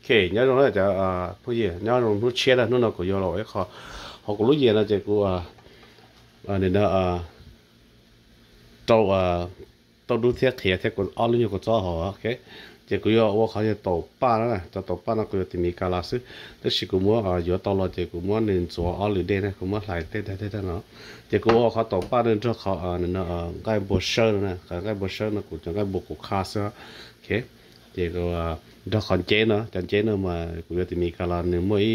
Ok, nyob zoo na cov phooj ywg, nyob zoo hnub tshiab na, hnub no kuv yuav los ua ib qho hauv kuv lub yias no ces kuv rau tauj dub thiab qhiav thiab ob lub nyuag kua txob hauv. Ok, ces kuv yuav ua qhov yog taum paj na, cov taum paj no kuv yuav tiv Mis Kas los xwb, tab sis kuv muab yuav tau los ces kuv muab nws ntxuav ob lwm dej na, kuv muab hlais tej dag tej dag no. Ces kuv ua qhov taum paj no nrog qhov nqaij npua sawb no na, nqaij npua sawb no kuv cov nqaij npua kuv qha xwb. Ok, ces nrog qhov nceb no, cov nceb no mas kuv yuav tiv Mis Kas los nws muaj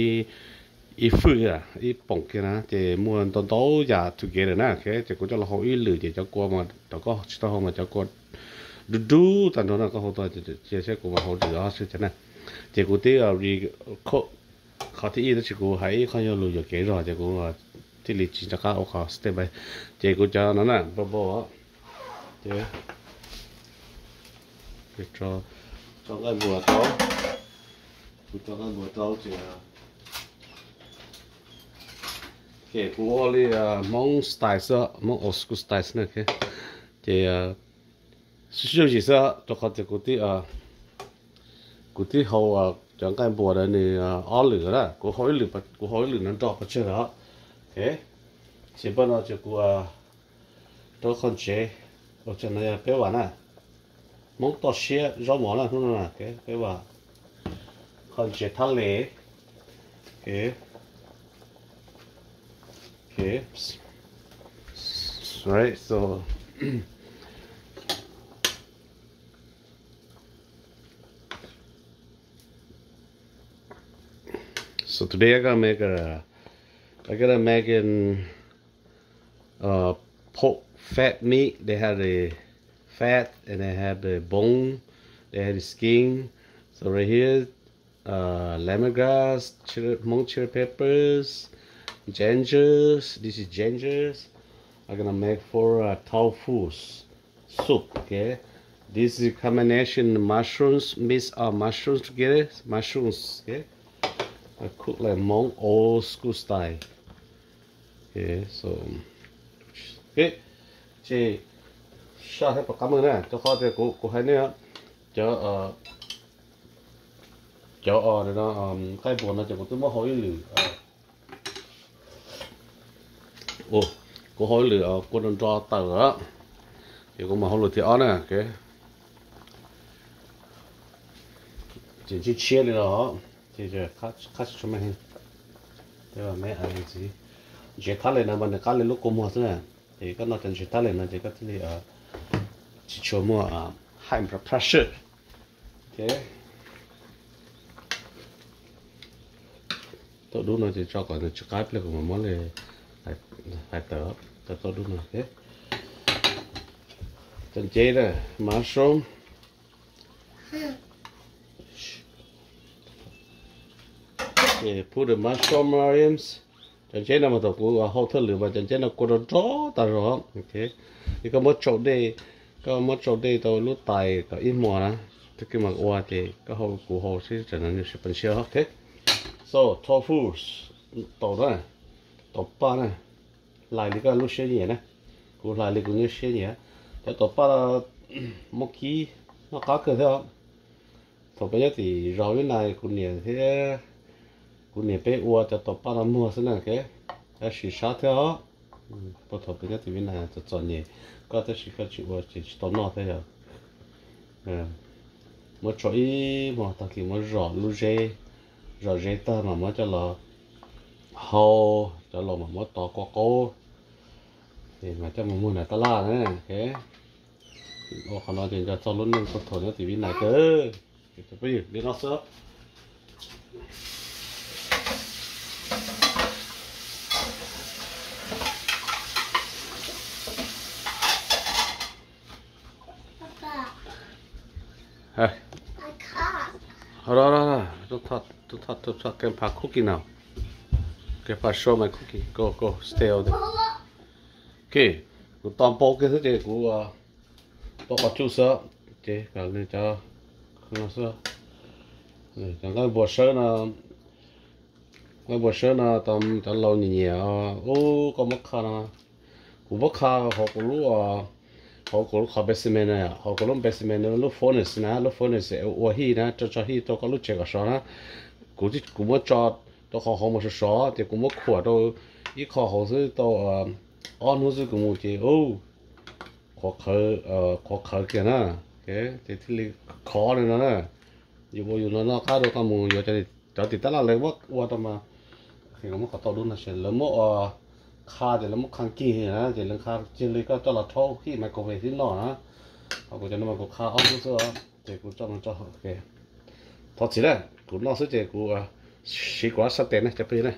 ib fwj, ib poom kiag na, ces muaj ntau ntau yam together na. Ok, ces kuv coj los hau ib lwm ces cov kua mas rau koj tsis tau hau mas cov kua dub dub tag nrho no koj hau tau, cia seb kuv mas hau lwm ob xwb cas na. Ces kuv twb qhov thib ib tab sis kuv hais ib qho yog lus yuam kev zog ces kuv thiaj li tsis rov qab ua qhov step by. Ces kuv cov no na, npau npau ces tso nqaij npua rau, kuv tso nqaij npua rau ces kuv ua li Hmoob style xwb, Hmoob old school style xwb na. Ces sib yooj yim xwb rau qhov tias kuv twb, kuv twb hau cov nqaij npua ntawd nws ob lwm na, kuv hau ib lwm, kuv hau ib lwm no nrog pov tseg lawm. Ok, ces paj no ces kuv rau qhov ntsev, ua tseem no yog peb vam na, Hmoob toj siab zaub mov na hnub no na. Ok, peb vam, qhov ntsev thab les. Ok, ok, right, so So today I'm gonna make a, I'm gonna make an uh, pork fat meat. They have the fat and they have the bone. They have the skin. So right here, uh, lemongrass, chili, Hmong chili peppers, gingers. This is gingers. I'm gonna make for uh, tofu soup. Okay, this is combination mushrooms, mix uh, mushrooms together. Mushrooms. Okay, I cook like Hmong old school style. Okay, so okay, ces saj thiab pom qab mog na, rau qhov tias kuv, kuv hais nej, cov, cov nqaij npua no ces kuv twb muab hau ib lwm, kuv hau ib lwm kua nro nro tawm lawm, ces kuv mam hau lwm thib ob na. Ces ntsib tshiab li no, qab tsis tshua me, ntsev thab les no mas nws qab li lub kua muag xwb na. Ces koj noj cov ntsev thab les no ces koj thiaj li tsis tshua muaj high blood pressure. Tauj dub no ces tso kom nws tsis qab pliag kuv mam muab li hais tawm, tauj dub no. Cov nceb na, mushroom. Put the mushroom, Mariams. Cov nceb no mas thaum kuv hau thawj lwm mas cov nceb no kua nro nro tas zog. Ces koj muab tsau dej, koj muab tsau dej tau lub tais kom ib hmos na, tag kis mas ua ces koj hau, kuv hau sib tsam no nws sib pab ntshiab. Ok, so tofu, taum na, taum paj na, hlais li koj lub siab nyiam na, kuv hlais li kuv lub siab nyiam. Cov taum paj muaj kib, noj qab kawg thiab. Thaum peb nyob tim zos Vib Nais kuv niam thiab kuv niam peb ua cov taum paj no muag xwb na. Ok, tab sis sab thiab os. Puag thaum peb nyob tim Vib Nais txom txom nyem, koj tab sis koj tsis ua ces tsis tau noj thiab yog. Muab tso ib hmos tag kis muab zom lub zeb, zom zeb tag mas muab coj los hau, coj los mas muab tov kua qaub, ces mas coj mus muag nram tab laj na. Ok, ua qhov no ces nco txog lub neej puag thaum nyob tim Vib Nais kawg. Li no xwb. Hold on, hold on, hold on. Don't touch, don't touch, don't touch. Grandpa cooking now. Grandpa show my cooking. Go, go, stay over there. Ok, kuv tos npau kiag xwb ces kuv tos qhov cub xwb, ces kom nws cov, cov nqaij npua sawb no, nqaij npua sawb no tau cov laus nyiam nyiam. Ub, koj muab qha no, kuv muab qha hauv kuv lub os, Hauv kuv lub qhov basement na, hauv kuv lub basement lub furnace na, lub furnace ua hij na, rau tso hij rau koj lub tsev kom sov na. Kuv kuv muab tso rau qhov hauv mas sov sov ces kuv muab khuam rau ib qho hauv xwb tau ob hnub xwb kuv mus ces qhuav qhawv, qhuav qhawv kiag na. Ces thiaj li khov li no na. Yus ua yus no noj qab rau koj mus yuav cov tim tab laj lawv muab ua rau mas, muab qhov tau dub no lawv muab ua qha ces lawv muab qha kig na ces lawv qha kiag li koj coj los rhaub hij microwave xwb noj na. Ho kuv cov no mas kuv qha ob hnub xwb ces kuv tso no tso. Thov txim na, kuv noj xwb ces kuv siv kuv ob sab tes na cov phooj ywg na.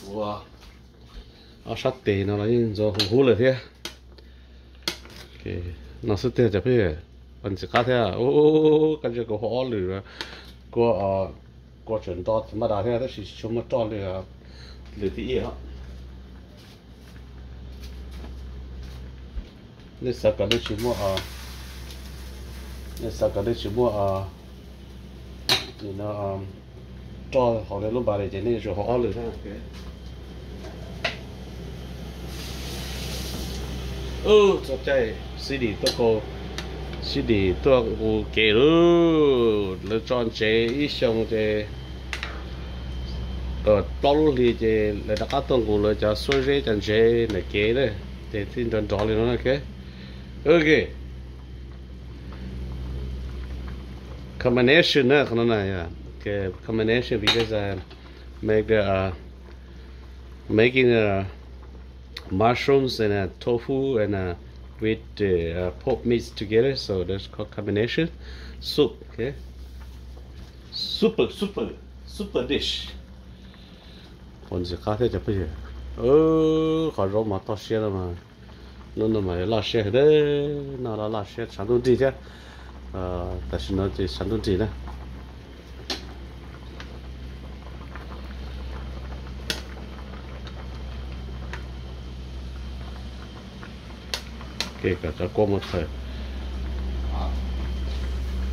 Kuv ob sab tes no los yeej ntxuav huv huv lawm thiab. No xwb tiag cov phooj ywg, ntxim qab thiab. Koj ntsia kuv hau ob lwm, kua, kua tseem nro maj das thiab tab sis tsis tshua muaj roj li lwm thib ib os. Nej xav kom nej tsis muaj, nej xav kom nej tsis muaj roj hauv nej lub npa li ces nej yuav tsum hau ob lwm na. Txoj caij xib dim tuaj, xib dim tuaj nqus kev lauj. Lawv tso ntsev ib xyoos ces plaub lub hlis ces lawv rov qab tuaj nqus lawv cov xuab zeb cov ntsev ntawm kev na, ces thiaj nrov nrov li no na. Ok. Combination na, qhov no na, combination because I make the, uh, making uh, mushrooms and uh, tofu and uh, with the uh, pork meats together, so that's called combination soup. Okay, super super super dish. Ua ntxim qab thiab cov phooj ywg. Qhov zaub mov toj siab no mas, hnub no mas laj siab heev, noj laj laj siab tshav ntuj nrig thiab. Tam sim no ces tshav ntuj nrig na. Kom cov kua mus txhaws.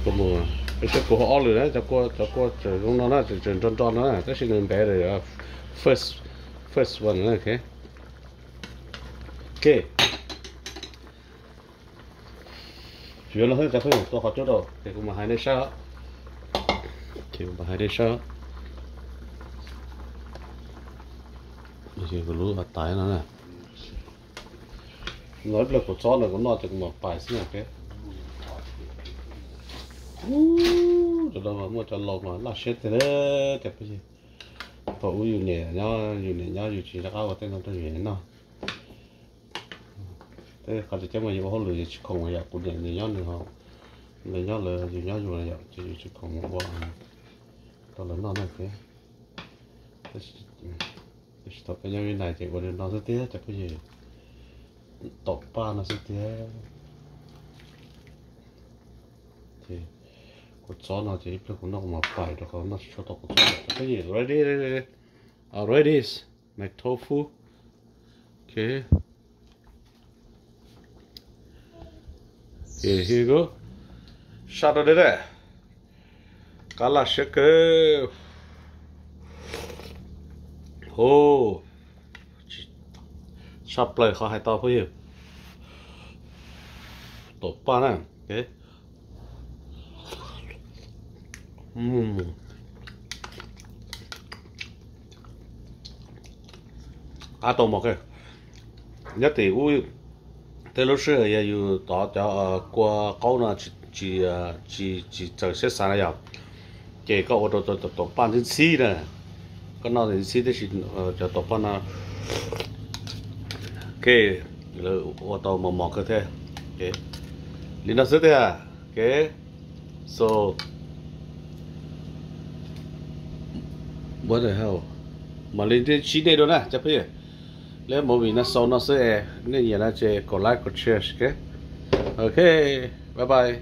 Kua mus, saib kuv hau ob lwm na, cov kua, cov kua tseem zoo no na, tseem nro nro no na, tab sis nws better first, first one na. Ok. Yuav no xwb cov phooj ywg, tua qhov cub rau ces kuv mam hais nej saib. Ces kuv mam hais nej saib. Kuv lub tais no na. No ib pliag kuv txob no kuv noj ces kuv mam pais xwb na. Cov no mas muaj cov laus mas laj siab tiag tiag. Thaum ub yus niam nyob, yus niam nyob yus tsis rov qab ua tej no rau yus niam noj. Tej qhov tseem ceeb mas yus ua hauj lwm yus tsis khoom yom, kuv niam nws nyob nws, lawv nyob lawv, yus nyob yus yom, ces yus tsis khoom mus ua rau lawv noj na. Tab sis thaum peb nyob Vib Nais ces ua li no xwb tiag cov phooj ywg, taum paj no xwb tiag. Ces kuv txob no ces ib pliag kuv noj kuv mam pais rau qhov noj tsis tshua tau kuv txob. Cov phooj ywg, ready, ready, ready. Already, my tofu. Ok. Ok, here you go. Saj rau deb deb. Qab laj siab kawg. Hu, tshaj plaws qhov hais tau phooj ywg. Taum paj na. Qab tau mos. Nyob tim ub tej lub sij hawm yog yus tov cov kua qaub no tsis txawm siab xav na yom, ces koj ua rau taum paj ntxhib ntxhib na, koj noj ntxhib ntxhib tab sis cov taum paj no ke lawv ua tau mos mos kawg thiab. Li no xwb tiag. Ok, so what the hell, mam li sib nej dua na cov phooj ywg. Leb movie no xaus no xwb es nej nyiam no ces kom like kom share. Ok, ok, bye bye.